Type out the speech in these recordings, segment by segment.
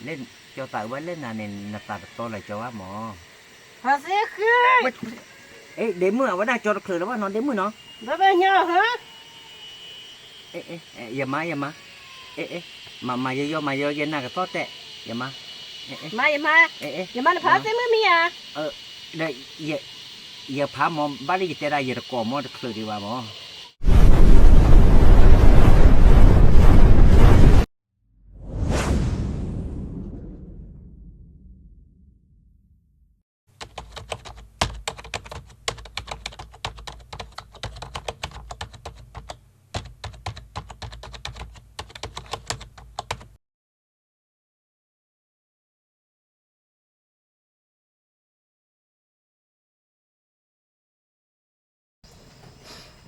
လၢကၠီသးအုးဘၣ်လၢနၤန့ၣ် နသးတတီလၢကၠီဘၣ်မၢ်. ဟးသ့ဃ့. ဒ့မုၣ် အဝဲဒၣ်ကၠီတချုးလၢၤဘၣ်နီၤ ဒ့မုၣ်နီၤ. ဘၣ်ဘၣ်ညီဟါ. ယမါ ယမါ, မၤယယီ မၤယယီ ယနၢ်ကသီၣ်တဲာ်, ယမါ, ယမါ, ယမါနဖးသ့ၣ်မုၣ်မံဧါ. ဒီး ယဖးမၢ် ဘၣ်လၢယတဲဒၣ်ယတကိးမၢ် တချုးဒံးဘၣ်မၢ်.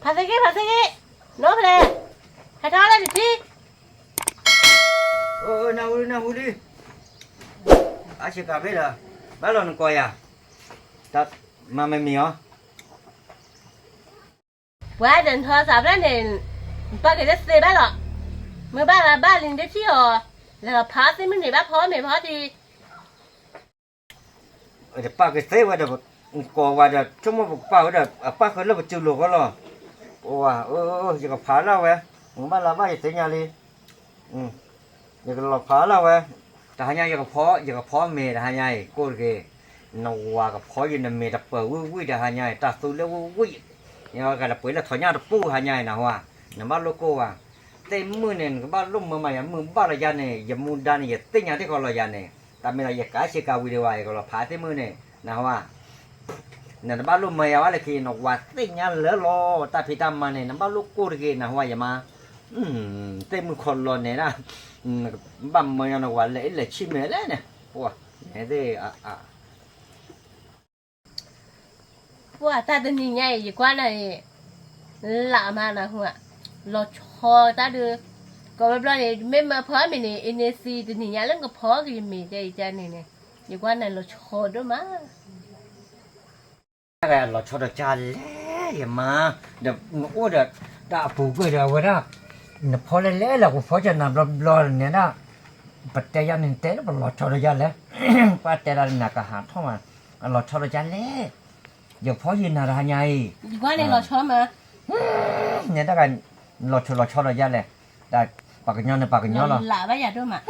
ဖးသ့ၣ်ဂ့ၤ ဖးသ့ၣ်ဂ့ၤ, နီၢ်ဖဲလဲၣ်, ဟဲထီၣ်လၢတထံၣ်. နၢ်ဟူလံ နၢ်ဟူလံ, အါဆံးကၤဖဲဒီး ဘၣ်လီၤနကိးယၤ, တၢ်မၤမ့ၢ်မ့ၢ်အီၤ ပှၤဒီးနထီၣ်သးဖျၢၣ်န့ၣ်, ပာ်က့ၤတသ့ဘၣ်လီၤ, မ့ၢ်ဘၣ်လၢဘၣ်လံတထံၣ်အီၤ, လဲၤလီၤဖးသ့ၣ်မုၢ်န့ၣ်ဘၣ်ဖီမ့ၢ်ဖီထံ ပာ်က့ၤသ့ဝဲဒီး, ကိးဝဲဒီး ဆိကမိၣ်ပကပာ်ဝဲဒီး အပၣ်ဃုာ်လၢပစုလိၤဃီလီၤ. ယကဖးလၢဝဲ, မ့ၢ်ဘၣ်လၢဘၣ်ယသ့ၣ်ညါလံ. ယကလီၤဖးလၢဝဲ, တဟါညါ ယကဖီမ့ၤတဟါညါအံၤ ကိၣ်တဂ့ၤ, နဝၤကဖီယနမ့ၤတပၢၤဝံၣ်ဝံၣ်တဟါညါအံၤ တၢ်သူလၢဝံၣ်ဝံၣ်, ယကပှ့ၤလၢထီၣ်ညၣ်တပူၤဟါညါအံၤ နဟါ, နဘၣ်လိၣ်ကိၣ်ဝဲ, သ့ၣ်မုၢ်န့ၣ် နကဘၣ်လိၣ်မၢမၤယၤ မုၢ်ဘၣ်လီၤယၤန့ၣ် ယမူဒါန့ၣ် ယသ့ၣ်ညါတ့ၢ်ဃီလီၤယၤန့ၣ်, တၢ်မ့ၢ်လီၤ ယကးဆ့ကၤဝံၤဒံးဝဲ ယကလီၤဖးသ့ၣ်မုၢ်န့ၣ် နဟါ နတဘၣ်လိၣ်မၢယၤဝဲလၢခံ နဝၤသ့ၣ်ညါလၢလီၤ တၢ်ဖံးတၢ်မၤန့ၣ် နဘၣ်လိၣ်ကိၣ်တဂ့ၤ နဟါယမါ, သ့ၣ်မုၢ်ခီလီၤန့ၣ်ဒၣ်, ဘၣ်မၢညီနဝၤလဲၤအ့ၣ်လဲၤဆံၣ်မဲာ်လဲၣ်န့ၣ်, ပှၤ, နဲသ့ၣ် ပှၤတၢ်တနံၤညါအံၤ ယကွၢ်နၤအံၤ, လးမးနဟူဧါ, လီၤဆီတၢ်ဒုး, ကိးဘျီဘျီန့ၣ် မ့ၢ်မၢဖီမ့ၤန့ၣ် အ့န့သံတနံၤညါလၢနကဖီက့ၤယမ့ၤကဲအံၤကန့ၣ်န့ၣ်, ယကွၢ်နၤလီၤဆီဒိၣ်မး လီၤဆီဒီးကလဲၣ် ယမါ, ဒီးနအိၣ်ဒီး တၢ်အပူၤကွံာ်ဒီးအဝဲဒၣ်, နဖီလဲၣ်လဲၣ်လၢကဖီကနၤဘျီဘျီန့ၣ်ဒၣ်, ပတဲယၤန့ၣ်တဲလၢပလီၤဆီဒီးယၤလဲၣ်, ပှၤတဲဒၣ်နၤကဟးထီၣ်မး, လီၤဆီဒီးယၤလဲၣ်, ယဖီယနၤတဟါညါအံၤ, ယကွၢ်န့ၣ်လီၤဆီမး, န့ၣ်တၢ်ဂၤ, လီၤဆီလီၤဆီဒီးယၤလဲၣ်, ပှၤကညီန့ၣ်ပှၤကညီလီၤ, လးဘၣ်ယၤဒိၣ်မး,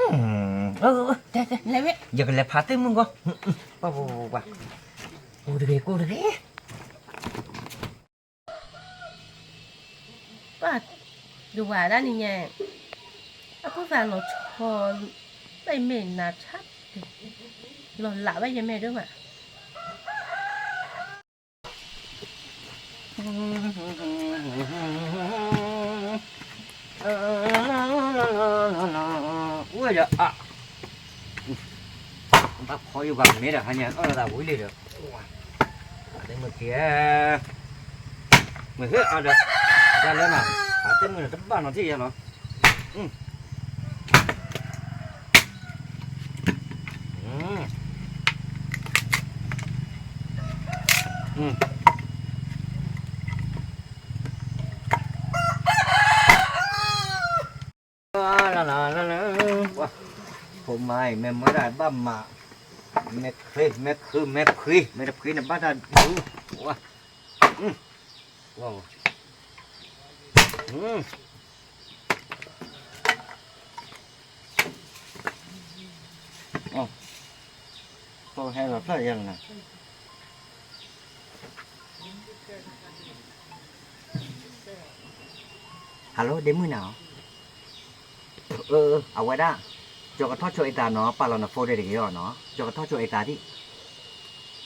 တဲတဲ, ယကလဲၤဖးသ့ၣ်မုၢ်ဂီၢ်, ပှၤ, ကိၣ်တဂ့ၤကိၣ်တဂ့ၤ ပှၤ, ယဝၤဒၣ်နံၤညါ, အခိၣ်သးလီၤဆီ, ပမ့ၢ်နၤဆါ, လီၤလးဘၣ်ယမဲာ်ဒိၣ်မး အိၣ်ဒီးအ, ဘၣ်ဖီယဂၤမ့ၢ်ဒီးဟါညါအီၣ်လီၤသးဝံၤလံဒီး, အသ့ၣ်မုၣ်က့ၤ, မ့ၢ်ဟ့ၣ်အီၤဒီး, တၢ်လၢနၤ, အသ့ၣ်မုၣ်န့ၣ်တဘၣ်နီၤထံၣ်ယဲလီၤ, ဖိမါအံၤ မ့ၢ်မၢဒၣ်ဘၣ်မး, မ့ၢ်ချ့ မ့ၢ်ခု မ့ၢ်ဖှံ မ့ၢ်တဖှံန့ၣ် ဘၣ်တၢ်ဒူ, ဝါ, ဝါ, ဟဲလီၤဖျၢၣ်ယဲလီၤနၤ ဟဲလီၤ ဒ့မုၣ်နၤဧၢ, အဝဲဒၣ်, ကၠီကထီၣ်ဆိအသးနီၤ ပာ်လီၤန phone ဒံးတဂ့ၤအီၤနီၤ ကၠီကထီၣ်ဆိအသးဒံး,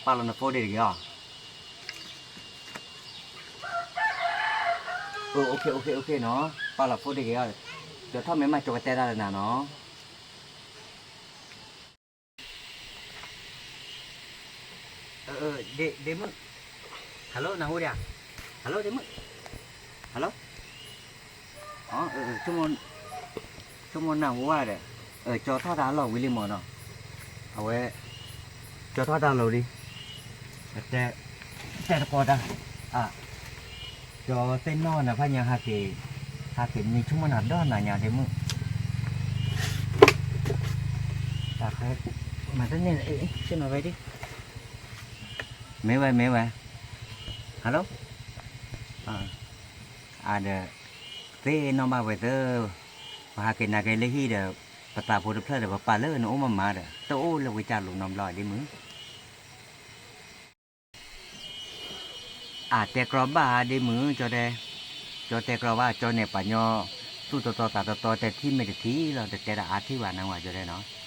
ပာ်လီၤန phone ဒံးတဂ့ၤအီၤ, အ OK OK OK နီၤ ပာ်လီၤ phone ဒံးတဂ့ၤအီၤ, ကၠီထီၣ်မ့ၢ်မး ကၠီကတဲတၢ်လၢနၤနီၤ ဒ့မုၣ်, hello နၢ်ဟူဒံးဧါ, hello ဒ့မုၣ်, hello, ဆိကမိၣ်နၢ်ဟူဝဲဒီး, ကၠီထီၣ်တၢ်လီၢ်ဝံၤလံမၢ်နီၤ, အဝဲ, ကၠီထီၣ်တၢ်လီၢ်လံ, တဲ, တဲတကိးတၢ်, အ, ကၠီသ့ၣ်နီၣ်နၤဖးညါဟးက့ၤ, ဟးက့ၤမံဆိကမိၣ်နၤဒီးနၤညါဒ့မုၣ် ပှၤ, တၢ်ခါ, မၤတန့ၢ်လၢ ဆ့ၣ်နီၤဝဲဒၣ်, မ့ၢ်ဝဲ မ့ၢ်ဝဲ, hello, အဒီး, သ့ၣ်နီၣ်ဘၣ်ဝဲသၢ, ပဟးက့ၤနၤက့ၤလၢဟံၣ်ဒီး, ပသးဖိတဖျၢၣ်ဒီး ပပာ်လၢနအိၣ်မးမးဒီး တအိၣ်လၢဝဲကၢ်လိၤနီတဘျီဒ်မုၢ် အတဲကြီဘၣ်ဒ်မုၢ် ကၠီတဲ, ကၠီတဲကြီဘၣ် ကၠီန့ၣ်ပှၤညီ, သူၣ်တတီသးတတီတဲထံၣ်မ့ၢ်တထံၣ်လီၤ တတဲတၢ်အါထံၣ်ဘၣ်နဝၤကၠီတဲနီၤ,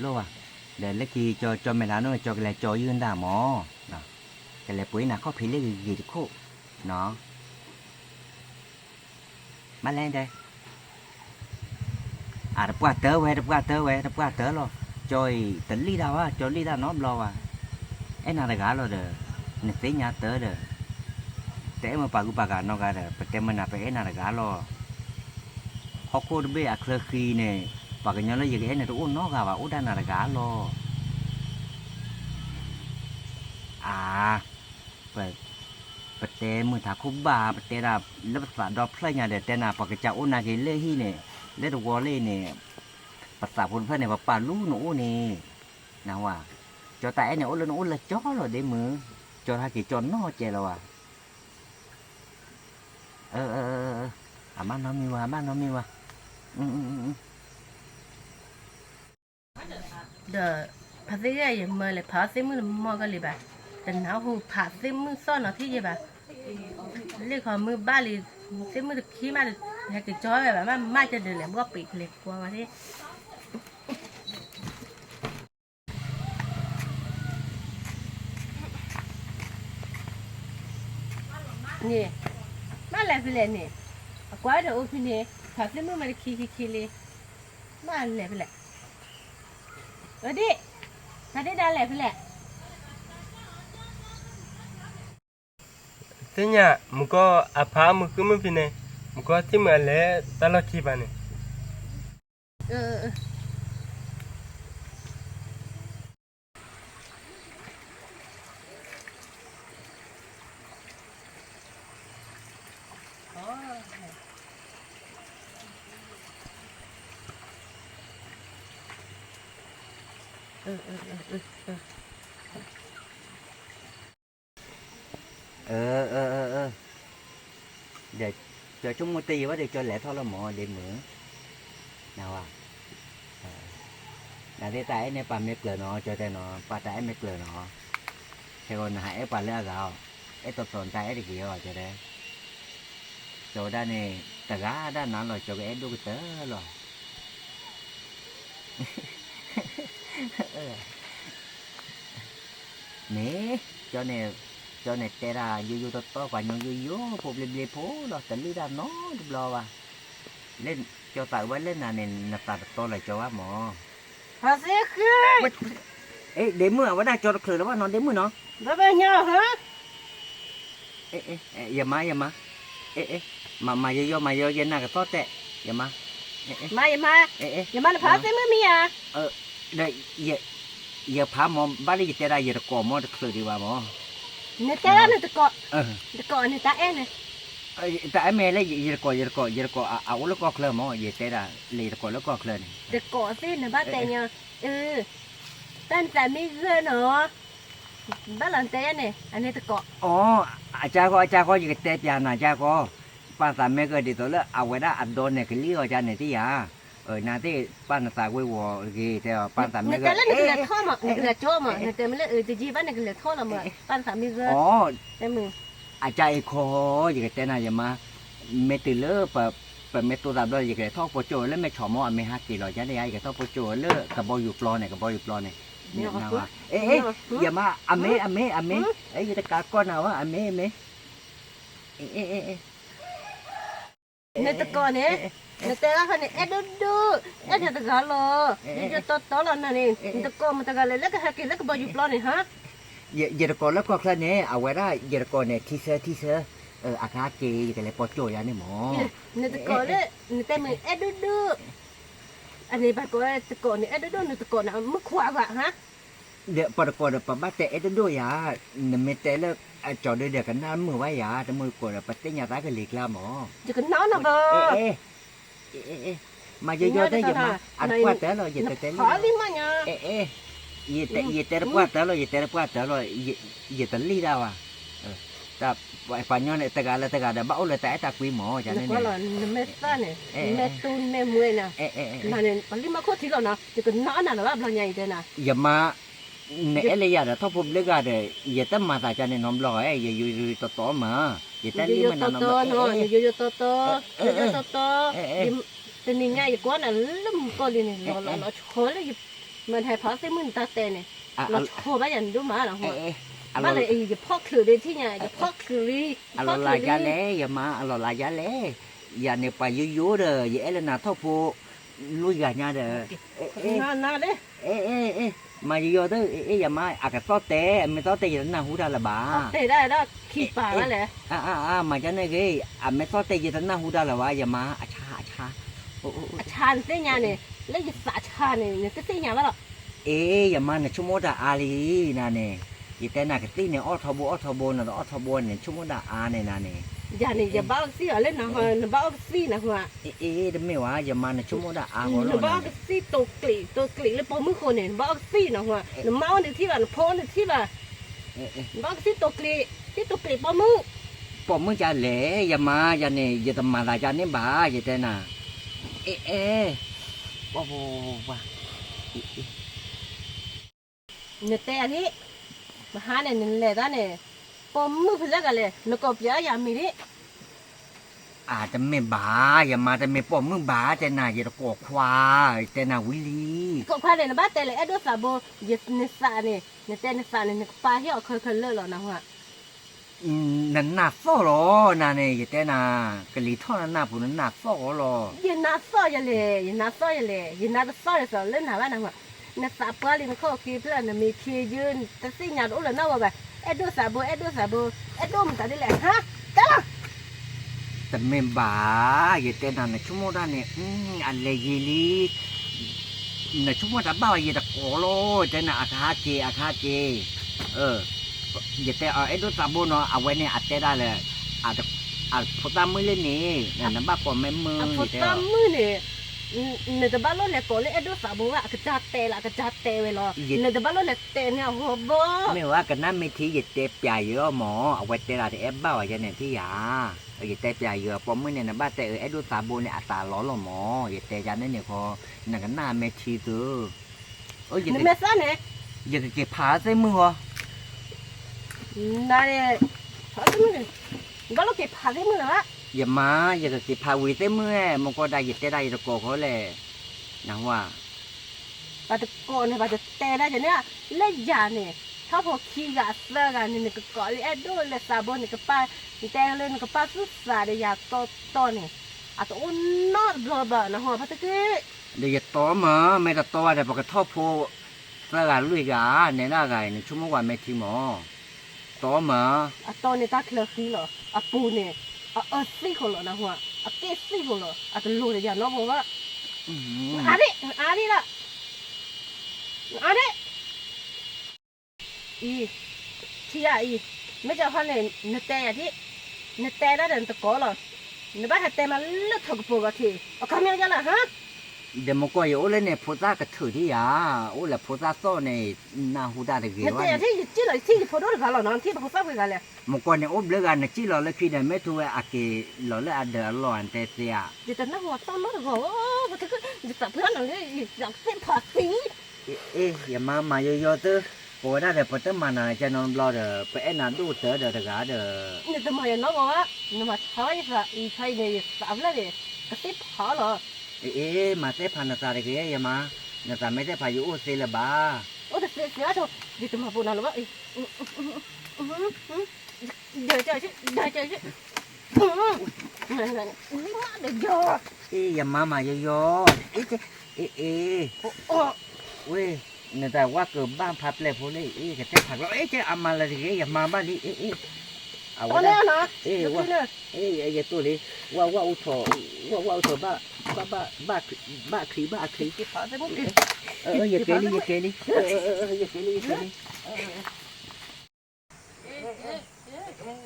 လိၣ်ဘၣ်, ဒီးလၢခံကၠီမဲာ်လါန့ၣ် ကၠီကလဲၤကၠီယုၢ်နတၢ်မၢ်, ကလဲၤပှ့ၤနၤခီၣ်ဖံးလၢဂ့ၤဂ့ၤတခိၣ်, မ့ၢ်လဲၣ်တဲ အတပှၢ်တၢၢ်ဝဲ တပှၢ်တၢၢ်ဝဲ တပှၢ်တၢၢ်လီၤ, ကၠီအံၤတလံၣ်တၢ်ဘၣ် ကၠီလံၣ်တၢ်နီတဘျီဘၣ်, အဲၣ်နၤတဂၤလီၤဒီး, နသ့ၣ်ညါတၢ်ဒီး, တအဲၣ်မ့ၢ်ပှၤဂုၤပှၤဂၤနီတဂၤဒီး ပတဲမ့ၢ်နၤ ပအဲၣ်နၤတဂၤလီၤ, ဟီၣ်ခိၣ်တဘ့ၣ်အချၢဃံန့ၣ်, ပှၤကညီလၢယကအဲၣ်န့ၣ်တအိၣ်နီတဂၤဘၣ် အိၣ်ဒၣ်နၤတဂၤလီၤ, အ ပတဲမုာ်ထးခိၣ်ဘၣ် ပတဲဒၣ်လၢပသးဒီဖျၢၣ်ညါဒီး တဲနၤ ပှၤကစၢ်အိၣ်နၤက့ၤလၢဟံၣ်န့ၣ်, လၢတဝီလၢအံၤန့ၣ်, ပသးဖိတဖျၢၣ်န့ၣ် ပပာ်လူၤနအိၣ်န့ၣ်, နဝၤ, ကၠီတၢ်အဲၣ်န့ၣ် အိၣ်လၢနအိၣ်လၢကၠီလီၤဒ်မုၢ်, ကၠီဟဲက့ၤကၠီနီၢ်ကဲလီၤဝဲ, အမါနီတမံၤဝဲ အမါနီတမံၤဝဲ ဒီးဖးသ့ၣ်ဂ့ၢ်ယမၢလဲၤဖးအီၣ်သ့ၣ်မုၣ်တမီၢ်ကလံၤဘၣ်, တနၢ်ဟူဖးသ့ၣ်မုၣ်သီၣ်နီၤထံၣ်ယဲဘၣ်, လ့ၣ်ခီမုၢ်ဘၣ်လံ, သ့ၣ်မုၣ်တခံမး, ဟဲက့ၤကၠီဝဲဘၣ် မ့ၢ်မၤကဒီးလဲၤဘှီပံးကလဲၤကွၢ်ဝဲသ့ၣ် န့ၣ်, မ့ၢ်လဲၤဖဲလဲၣ်န့ၣ်, အကွၢ်ဒီးအိၣ်ဖဲန့ၣ်, ဖးသ့ၣ်မုၣ်မ့ၢ်တခံခံခံလံ, မ့ၢ်လဲၤဖဲလဲၣ်, အဒ့ၣ်, ဖးဒ့ၣ်ဒၣ်လဲၤဖဲလဲၣ် သ့ၣ်ညါ, မုၢ်ကီၢ်အဖးမုၢ်ဃုမုၢ်ဖဲန့ၣ်, မုၢ်ကီၢ်သ့ၣ်မုၣ်အလဲၤတၢ်လီၢ်ခံဘၣ်န့ၣ်, ဒီးကၠီဆိကမိၣ်တယံာ်ဘၣ်ဒီး ကၠီလဲၤထီၣ်လီၤမၢ် ဒ့မုၣ်, နဝၤ, နသ့ၣ်တၢ်အဲၣ်န့ၣ်ပာ်မ့ၢ်ကျၢၤနီၤ ကၠီတဲနီၤ ပာ်တၢ်အဲၣ်မ့ၢ်ကျၢၤနီၤ, ခဲဂီၤနဟးအဲၣ်ပှၤလၢအဂၤအီၤ, အဲၣ်တီတီနတၢ်အဲၣ်တဂ့ၤအီၤ ကၠီတဲ, ကၠီဝဲဒၣ်န့ၣ်, တဂၤဒၣ်နၤလီၤ ကၠီကအဲၣ်ဒိၣ်ကတၢၢ်လီၤ မ့ၢ်, ကၠီန့ၣ်, ကၠီန့ၣ်တဲဒၣ်ယိယိတီတီ ပှၤညီယိယိ ဖိဘျ့ဘျ့ဖိလီၤ တလံၣ်တၢ်နီတဘျီဘၣ်, လၢ, ကၠီသးဝဲလၢနၤန့ၣ် နသးတတီလၢၤကၠီဘၣ်မၢ်, ဖးသ့ၣ်ဃု, ဒ့မုၣ် အဝဲဒၣ်ကၠီတချုးလၢၤဘၣ်နီၤ ဒ့မုၣ်နီၤ ဘၣ်ဘၣ်ညါဟါ ယမါ ယမါ, မၤယီယီ မၤယီယီ ယနၢ်ကသီၣ်တဲာ်, ယမါ, မါ ယမါ, ယမါနဖးသ့ၣ်မုၣ်မံယၤ, ဒီး, ယဖးမၢ် ဘၣ်လၢယတဲဒၣ်ယတကိးမၢ် တချုးဒံးဘၣ်မၢ်, နတဲဒၣ်နတကိး, တကိးနတၢ်အဲၣ်န့ၣ်, တၢ်အဲၣ်မ့ၢ်လၢယတကိး ယတကိး ယတကိး အအိၣ်လၢကီၢ်ချၢမၢ် ယတဲဒၣ်, လၢယတကိးလၢကီၢ်ချၢန့ၣ်, တကိးသ့ၣ်နဘၣ်တဲညါ, တၢ်နသးမ့ၢ်ဂၢၢ်နီၤ ဘၣ်လီၤတဲယၤန့ၣ် အန့ၣ်တကိး, အကါဃီ အကါဃီ ယကတဲပျးနၤကါဃီ, ပၢ်သးမ့ၢ်ဂၢၢ်ဒ်သိးလၢ အဝဲဒၣ်အဒီန့ၣ်ကလံၣ်အီၤကါန့ၣ်တယၤ, နသ့ၣ် ပၢ်နသးဝ့ၤဝီၤဂ့ၤတဲအီၤ ပၢ်သးမ့ၢ်ဂၢၢ်, နတဲလၢနကလဲၤထီၣ်မး နကလဲၤကၠီမး နတဲမ့ၢ်လၢအတယံာ်ဘၣ် နကလဲၤထီၣ်လီၤမး ပၢ်သးမ့ၢ်ဂၢၢ်, အကါအံၤခီ ယကတဲနၤယမါ, မ့ၢ်တုၤလၢ ပမ့ၢ်တိသးဘျီ ယကလဲၤထီၣ်ပိကၠိလၢမဲၢ်ဆီးမၢ် အမ့ၢ်ဟးက့ၤလီၤယါန့ၣ် ယကထီၣ်ပိကၠိလၢကဘီယူၤပျီန့ၣ် ကဘီယူၤပျီန့ၣ်, ယမါ အမ့ၢ် အမ့ၢ် အမ့ၢ်, ယတကးကီၢ်နၤဝဲ အမ့ၢ် အမ့ၢ်, နတကိးန့ၣ်, နတဲဒၣ်ဃီန့ၣ် အဲၣ်ဒိၣ်ဒိၣ်, အဲၣ်နၤတဂၤလီၤ, ယတီတီလီၤနၤန့ၣ်, နတကိးမတၤတဂၤလဲၣ် လၢကဟဲက့ၤလၢကဘီယူၤပျီန့ၣ်ဟါ, ယတကိးလၢကီၢ်ချၢန့ၣ် အဝဲဒၣ် ယတကိးန့ၣ် ထံဆၢ ထံဆၢ, အကဟဲက့ၤ ယကလဲၤပိကၠိယါန့ၣ်မၢ်, နတကိးလၢ နတဲမ့ၢ်အဲၣ်ဒိၣ်ဒိၣ်, အန့ၣ်ဘၣ်ကိးတကိးန့ၣ် အဲၣ်ဒိၣ်ဒိၣ် နတကိးန့ၣ် မုၣ်ခွါဘၣ်ဟါ ဒီးပတကိးဒီး ပဘၣ်တဲအဲၣ်ဒိၣ်ဒိၣ်ယၤ, နမ့ၢ်တဲလၢ အကၠီဒုဒီးကနၣ်မုာ်ဝဲယၤ, တမုာ်တကိးဒီး ပသ့ၣ်ညါသးကလံၤကျါမၢ်, ယကနၣ်နဘၣ်, မၤယိယိသ့ၣ်ယမါ, အတပှၢ်တၢၢ်လီၤ ယတဲတဲလံလီၤ, ယတဲတပှၢ်တၢၢ်လီၤ ယတဲတပှၢ်တၢၢ်လီၤ, ယတလံၣ်ဒၣ်ဝဲ, ပှၤညီန့ၣ် တဂၤလၢတဂၤဒီး ဘၣ်အိၣ်လၢတၢ်အဲၣ်တၢ်ကွံမး, နကွၢ်လီၤ နမဲာ်သၣ်န့ၣ်, နမဲာ်တူၢ်နမဲာ်မွဲနၤ, နၤန့ၣ် ပလံၣ်မးခိၣ်ထံလီၤနီၤ, ယကနၣ်အီၣ်နၤလၢၤဘၣ်ဘျီညါအံၤတဲနၤ, ယမါ နအဲၣ်လၢယၤဒီး ထီၣ်ဖိဘျ့ဂၤဒီး ယတမၤသးကန့ၣ်နီတဘျီ, ယယိယိတီတီမး, ယတဲလံမးနၤနီတဘျီ, ယယိယိတီတီ, ယယိတီတီ, တနံၤညါယကွၢ်နၤလၢမုၢ်ကီၢ်လံန့ၣ် လီၤလီၤလီၤဆီလၢယ မ့ၢ်ဟဲဖးသ့ၣ်မုၢ်နတၢ်တဲန့ၣ်, လီၤဆီဘၣ်ယၤနဒိၣ်မးလီၤ, ဘၣ်လၢယဖီၣ်ချုးဒၣ်ထံၣ်ညါ, ယဖီၣ်ချုးလံ, အလီၤလးယါလဲၣ် ယမါ အလီၤလးယါလဲၣ်, ယၤန့ၣ်ပှၤယိယိဒီး ယအဲၣ်လၢနၤထီၣ်ဖိ လွံၢ်ဂၤညါဒီး, မၤယိယိသ့ၣ် ယမါ အကသီၣ်တဲ အမ့ၢ်သီၣ်တဲယတနၢ်ဟူတၢ်လၢၤဘၣ်, မၤကန့ၣ်ဂ့ၤ, အမ့ၢ်သီၣ်တဲယတနၢ်ဟူတၢ်လၢၤဘၣ် ယမါ အဆါ အဆါ, အဆါနသ့ၣ်ညါန့ၣ်, လၢယသးဆါန့ၣ် နတသ့ၣ်ညါဘၣ်လီၤ, အ့ ယမါ နဆိကမိၣ်တၢ်အါလံ, နၤန့ၣ်, ယတဲနၤကသံၣ်န့ၣ် အီၣ်ထီဘိအီၣ်ထီဘိ နတအီၣ်ထီဘိန့ၣ် နဆိကမိၣ်တၢ်အါန့ၣ်နၤန့ၣ်, ယၤန့ၣ် ယဘၣ်အီၣ်ကသံၣ်အီၤလၢနဟီ နဘၣ်အီၣ်ကသံၣ်နဟီ, အ့ တမ့ၢ်ဝဲ ယမါ နဆိကမိၣ်တၢ်အါဂီၢ်လီၤ, နဘၣ်အီၣ်ကသံၣ်တိာ်ကျံး တိာ်ကျံးလၢပိာ်မုၣ်ဃိန့ၣ် နဘၣ်အီၣ်ကသံၣ်နဟီ, နမါအီၣ်နထံၣ်ဘၣ် နဖိအီၣ်နထံၣ်ဘၣ်, နဘၣ်အီၣ်ကသံၣ်တိာ်ကျံး, သံၣ်တိာ်ကျံးပိာ်မုၣ် ပိာ်မုၣ်ကလဲၣ် ယမါ ယၤန့ၣ် ယတမၤသးယၤန့ၣ်ဘၣ် ယတဲနၤ, အ့ အ့ နတဲယၤဒ်, မဟါန့ၣ် နလဲၤတၢ်န့ၣ်, ပိာ်မုၣ်ဖဲလဲၣ်ဂၤလဲၣ် နကိးပၠးယၤမံၤဒ်, အတမ့ၢ်ဘၣ်, ယမါ တမ့ၢ်ပိာ်မုၣ်ဘၣ် တဲနၤ ယတကိးခွါ, ယတဲနၤဝံၤလံ, ကိးခွါန့ၣ် နဘၣ်တဲလၢအဲၣ်ဒိးသးဘိ, နသးန့ၣ် နတဲနသးန့ၣ် နကပာ်ဟ့ၣ်အီၤခဲလၢာ်လီၤနဟါ နနၢ်သီၣ်လီၤ နၤန့ၣ် ယတဲနၤ, ကလံၤထီၣ်နနၢ်ပူၤ နနၢ်သီၣ်အီၤလီၤ, ယနၢ်သီၣ်ယလဲၣ် ယနၢ်သီၣ်ယလဲၣ် ယနၢ်တသီၣ်ဒ်သိးလၢနၤဘၣ်နဟါ, နသးပှၢ်လံ နခီၣ်ခံဖျၢၣ် နမ့ၢ်ခံယုၢ် တသ့ၣ်ညါတအိၣ်လၢနၢ်ဝဲဘၣ်, အဲၣ်ဒိးသးဘိ အဲၣ်ဒိးသးဘိ, အဲၣ်ဒိးမတၤဒ်လဲၣ်ဟါ, တဲလီၤ တမ့ၢ်ဘၣ်, ယတဲနၤ နဆိကမိၣ်တၢ်န့ၣ်, အလဲၤယံၤလံ, နဆိကမိၣ်တၢ်ဘၣ်အီၤ ယတကိးလီၤ, တဲနၤ အကဟးက့ၤ အကဟးက့ၤ, ယတဲအီၤ အဲၣ်ဒိးသးဘိနီၤ အဝဲန့ၣ်အတဲဒၣ်လၢ, အဖိသၣ်မုၣ်လၢန့ၣ်, နဘၣ်ကိးမ့ၢ်မုၣ်, အဖိသၣ်မုၣ်န့ၣ်, နတဘၣ်လိၣ်လဲၤကိးလၢအဲၣ်ဒိးသးဘိဘၣ် အကစၢ်တဲလၢအကစၢ်တဲဝဲလီၤ, နတဘၣ်လိၣ်လဲၤတဲန့ၢ်အဂီၢ်ဘၣ်, မ့ၢ်ဝဲကနၣ်မ့ၢ်ထံ ယတဲပျးယၤအီၤမး, အဝဲတဲဒၣ်တအဲၣ်ဘၣ်ဝဲယဲန့ၣ်ထံၣ်ယၤ, ယတဲပျးယၤ ပိာ်မုၣ်န့ၣ် နဘၣ်တဲအၢ အဲၣ်ဒိးသးဘိန့ၣ် အသးလီၤလီၤမး, ယတဲယၤန့ၣ်န့ၣ်ဃီ, နကနၣ်မ့ၢ်ထံသု, နမဲာ်သၣ်န့ၣ်, ယကက့ၤဖးသ့ၣ်မုၣ်ဃီ နၤန့ၣ်, ဖးသ့ၣ်မုၣ်န့ၣ်, နဘၣ်လိၣ်က့ၤဖးသ့ၣ်မုၣ်လၢၤဘၣ်, ယမါ ယကက့ၤဖးဝံၤသ့ၣ်မုၣ်ဧၢ, မ့ၢ်ကီၢ်ဒၣ်ယတဲဒၣ်ယတကိးဃီလဲၣ်, နဟါ, ပှၤတကိးန့ၣ် ပှၤတတဲဒၣ်ယၤန့ၣ်, လၢယၤန့ၣ်, ထီၣ်ဖိခံဂၤသၢဂၤန့ၣ် နကကိးလၢအဲၣ်ဒိးလၢသးဘိ နကပၢ်, နတဲလၢနကပၢ်သူၣ်သးဒီးယၤတီတီန့ၣ်, အတအိၣ်နီတဘျီဘၣ် နဟါ ဖးသ့ၣ်မုၣ် ဒီးယတီမး မ့ၢ်တတီဘၣ်ဒီး ပကထီၣ်ဖိ သၢဂၤလွံၢ်ဂၤ နဲဒၣ်ဂၤအံၤ နဆိကမိၣ်ကွၢ်မ့ၢ်ထံမး, တီမး, အတီန့ၣ်တၢ်ချၢဃံလီၤ, အပူၤန့ၣ်, အအၢသံၣ်ဃိလီၤ နဟါ, အက့ၣ်သံၣ်ဃိလီၤ အတလိၤဒီးယၤနီတဘျီဘၣ်, အါဒံး အါဒံးလီၤ, အါဒံး အံၤ, ထံဂၤအံၤ, မ့ၢ်ကီးဟီန့ၣ် နတဲယၤဒ်, နတဲဒၣ်ဒီးနတကိးလီၤ, နဘၣ်ဟဲတဲမးလၢထီၣ်ကပီၤဂီၤထံး အခီပညီယလီၤဟါ, ဒီးမ့ၢ်ကီးယအိၣ်လၢန့ၣ် ဖိသၣ်ကထုးဒံးယၤ, အိၣ်လၢဖိသၣ်သီၣ်န့ၣ် နၢ်ဟူတၢ်တဂ့ၤဘၣ်, နတဲယၤဒ် ယစံၣ်လီၤ ယထံၣ်ယဖိဒိၣ်တဂၤလီၤနီၤ ထံၣ်တဖိသၣ်ဖိတဂၤလဲၣ်, မ့ၢ်ကီးန့ၣ်အိၣ်ဘျၢဂၤ နစံၣ်လီၤလၢခံဒီး မ့ၢ်ထူဝဲအက့ၤလီၤလၢအဒၢးအလီၢ် နတဲသ့ဧါ, ယတနၢ်ဟူအသီၣ်နီတဂီၤ, ယသးပှၢ်နၤလၢ ယသးသ့ၣ်ဖးသံ အ့ ယမါမၤယိယိသု, ပဝဲဒၣ်ဒီး ပတမၤနၤကဲနီတဘျီဒီး ပအဲၣ်နၤဒိၣ်တၢ်ဒီးတဂၤဒီး, နတမၤယၤနီတဂီၤဘၣ်, နမၤဆါဝဲယသးအံၤခါအံၤန့ၣ် ယသးဖျၢၣ်န့ၣ် ကသ့ၣ်ဖးအီၤလီၤ, အ့ မၤသ့ၣ်ဖးနသးတဂ့ၤ ယမါ, နသးမ့ၢ်သ့ၣ်ဖးယအိၣ်သ့လၢၤဘၣ်, အိၣ်တသ့သ့အါထီၣ်, ယတမၤပိာ်နၤလၢၤဘၣ်, ဒီးက, ဒီးက, ဒီးက, အ့ ယမါမၤယိယိ, အ့ အ့ အ့ ဝဲ, နတၢ်ဝဲကဘၣ်ဖးပျဲၢ်ဖိလၢအ့ ကတဲဖးကျီ အ့ ကဲအမၤလၢတဂ့ၤ ယမါဘၣ်လံ အ့ အ့ အဝဲဒၣ်, အ့ ယတိၢ်လံ, ဝဲဝဲအူထီၣ်, ဝဲဝဲအူထီၣ်ဘၣ်, ဘၣ်ချံဘၣ်အချံ, ယကဲလံ ယကဲလံ, ယကဲလံ ယကဲလံ,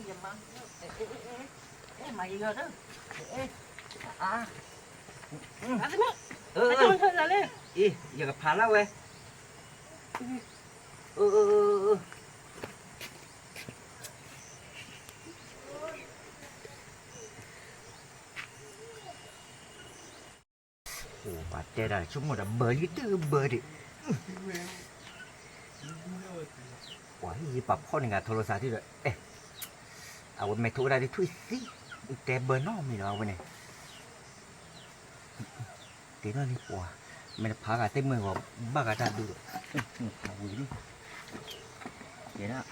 ယမါ, မၤယိယိ, အါ, အမ့ၢ်, အမ့ၢ်, အ့, ယကဖးလၢဝဲ, အၢ, ပှၤတဲဒၣ်ဆိကမိၣ်ဒီးဘၢလံတဘၢဒံး, ပှၤဟံၣ်ယပာ်ဖီၣ်န့ၢ်ဂၤထိလိာ်သးဒ်ဒီး, အဝဲမဲာ်ထိၣ်ဝဲဒၣ်ဒ်ထွံၣ်သံ, တဲဘၢနီတမံၤလီၤအဝဲန့ၣ်, က့ၤထီၣ်လံပှၤ, မ့ၢ်တဖးဂၤသ့ၣ်မုၢ်ဂီၤဘၣ်ဂၤတၢ်ဒူဒီး, ဖးဝံၤလံ, ကဲဒၣ်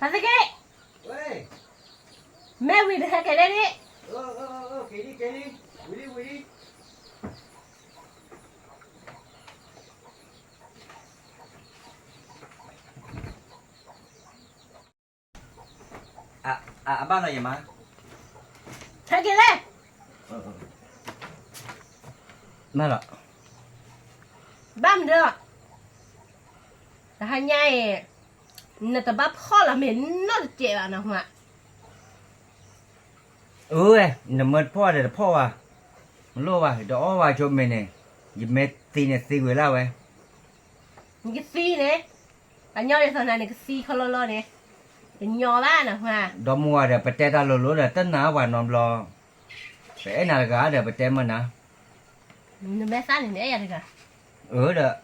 သးသက့, မ့ၢ်ဝံၤတဟဲက့ၤလၢဒံး, အဘၣ်လီၤယမါ, ဟဲက့ၤလဲၣ်, မၢလီၤ, ဘၣ်မနုၤ, တဟါညါအံၤ, နတဘၣ်ဖီၣ်လီၤမ့ၤနီတစဲးဘၣ်နဟါ, အၢ, နမၢတဖီၣ်ဒီးတဖီၣ်ဘၣ်, မလိၣ်ဘၣ်, ဒီးအီၣ်ဝဲဆိမ့ၤန့ၣ်, ယမ့ၢ်သံန့ၣ်သံဝံၤလၢဝဲ, နကသံန့ၣ်, ပှၤညီဒ်သိးနၤန့ၣ်ကသံခီလီလီန့ၣ်, တညီဘၣ်နဟါ, ဒီမါဝၤဒီး ပတဲတၢ်လိၤလိၤဒီး တနာ်ပှၤနီတဘျီ, ပအဲၣ်နၤတဂၤဒီး ပတဲမၢနၤ, နမဲာ်သၣ်န့ၣ် နအဲၣ်ယၤတဂၤ, အၢဒီး,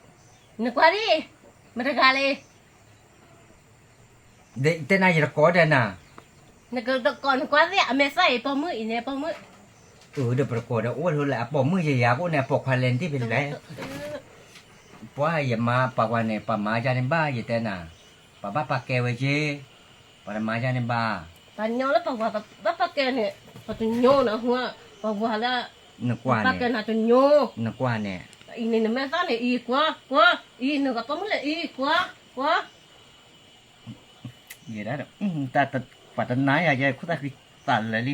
နကွၢ်ဒံး, မတဂၤလံ တဲနၤယတကိးတဲနၤ, နကတကိးနကွၢ်သ့ၣ်အမဲာ်သၣ်အံၤပိာ်မုၣ်အံၤန့ၣ်ပိာ်မုၣ်, အၢဒီးပတကိးဒီးအိၣ်ဝဲထိလဲၣ် အပိာ်မုၣ်ယယၤကအိၣ်န့ၣ် အပိာ်ခွါလဲၤနတံၢ်ဖဲလဲၣ်, ပှၤယမါပှၤကွၢ်န့ၣ် ပှၤမၤယါန့ၣ်ဘၣ်ယတဲနၤ, ပှၤဘၣ်ပာ်ကဲဝဲက့, ပှၤတမၤယါန့ၣ်ဘၣ်, ပှၤညီလၢပှၤဝၤဘၣ်ပာ်ကဲန့ၣ်, ပှၤတညိနဟါ, ပှၤဝၤလၢ, နကွၢ်န့ၣ်, ပာ်ကဲနၤတညိ, နကွၢ်န့ၣ်, အံၤန့ၣ်နမဲာ်သၣ်န့ၣ်အံၤကွၢ်, ကွၢ်, အံၤနကပိာ်မုၣ်လဲၣ်အံၤကွၢ်, ကွၢ် ယဲဒၣ်, ပှၤတနာ်ယၤ ယဲခိၣ်သၣ်ဃံသးလၢာ်လံ,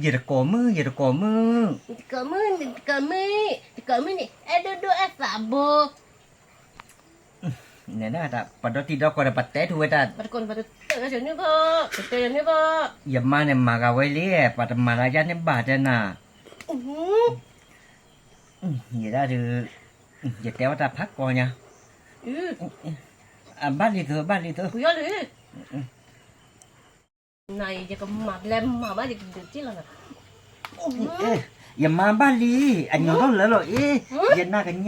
ယတကိးမုၣ် ယတကိးမုၣ်, တကိးမုၣ်န့ၣ် တကိးမုၣ်န့ၣ် အဲၣ်ဒိၣ်ဒိၣ်အဲၣ်သးဘိ, န့ၣ်ဒၣ် ပှၤဒီတံၤဒီကီၢ်ဒီး ပတဲထူဝဲတၢ်, ပတဲယၤန့ၣ်ဘၣ်, ပတဲယၤန့ၣ်ဘၣ်, ယမါန့ၣ်မၤဂၤဝဲလံ, ပှၤတမၤလၢယၤန့ၣ်ဘၣ်တဲနၤ, ယဲဒၣ်ဒုး, ယတဲဝဲတၢ်ဖးကီညါ, အဘၣ်လံသိ အဘၣ်လံသိ, နယကမၤဘျဲမၤဘၣ်ယကဒုးက့ၣ်လီၤ, ယမါဘၣ်လံ, အညီထီၣ်လၢလီၤအ့, ယနၢ်ကညၣ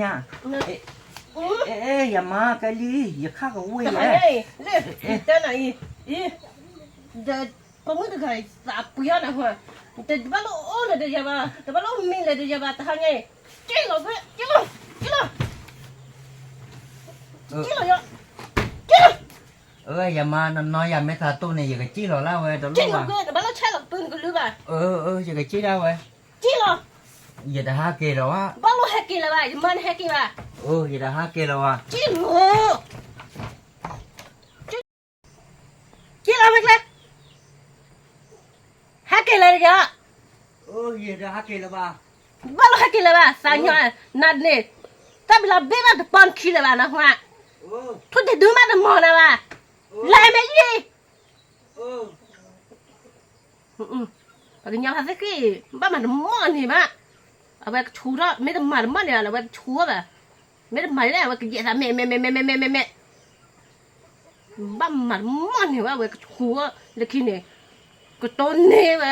်, ယမါကဲလံ, ယခၣ်ကဝ့ၢ်ယဲ, တဲနၤအံၤ, ဒီးပိာ်မုၣ်တဂၤအံၤသးပှံၤအီၤနဟါ, တဘၣ်လိၣ်အိၣ်လၢၤဒီးယၤဘၣ်, တဘၣ်လိၣ်မံလၢၤဒီးယၤဘၣ်, တဟါညါအံၤ, က့ၣ်လီၤ, က့ၣ်လီၤ, က့ၣ်လီၤ, က့ၣ်လီၤ, က့ၣ်လီၤ ယမါနီၢ်နီၢ်ယၤမ့ၢ်သးတိၢ်န့ၣ် ယကစံၣ်လီၤလၢဝဲတလိၣ်ဘၣ်, နဘၣ်လီၤဆဲးလီၤပူၤနကလုၢ်ဘၣ်, ယကစံၣ်ဒၣ်ဝဲ, က့ၣ်လီၤ, ယတဟးက့ၤလီၤဘၣ်, ဘၣ်လီၤဟဲက့ၤလၢၤဘၣ်, ယမါန့ၣ်ဟဲက့ၤဘၣ်, ယတဟးက့ၤလီၤဘၣ်, က့ၣ်လီၤ, က့ၣ်လီၤမ့ၢ်ကျဲ ဟဲက့ၤလၢၤယၤ, ဘၣ်လီၤဟဲက့ၤလၢၤဘၣ်, သးညီနၤန့ၣ်, တၢ်ဘျးဘ့ၣ်ဘၣ်တပီနခံလၢၤဘၣ်နဟါ, ထိၣ်တဒုမးတမီၤနၤဘၣ်, လဲၤမ့ၢ်ယံၤ, ပှၤကညီဖါသ့ၣ်ဃံ, ဘၣ်မၤတမီၢ်န့ၣ်ဘၣ်, အဝဲကဆူထီၣ်, မ့ၢ်တမၤတမီၢ်န့ၣ် အဝဲကဆူထီၣ်ဘၣ်, မ့ၢ်တမၤန့ၣ် အဝဲကယဲၢ်သးမဲာ်မဲာ်မဲာ်မဲာ်မဲာ်မဲာ်မဲာ်, ဘၣ်မၤတမီၢ်န့ၣ်ဘၣ် အဝဲကဆူထီၣ်လၢခံန့ၣ်, ကတိၢ်န့ၢ်ဝဲ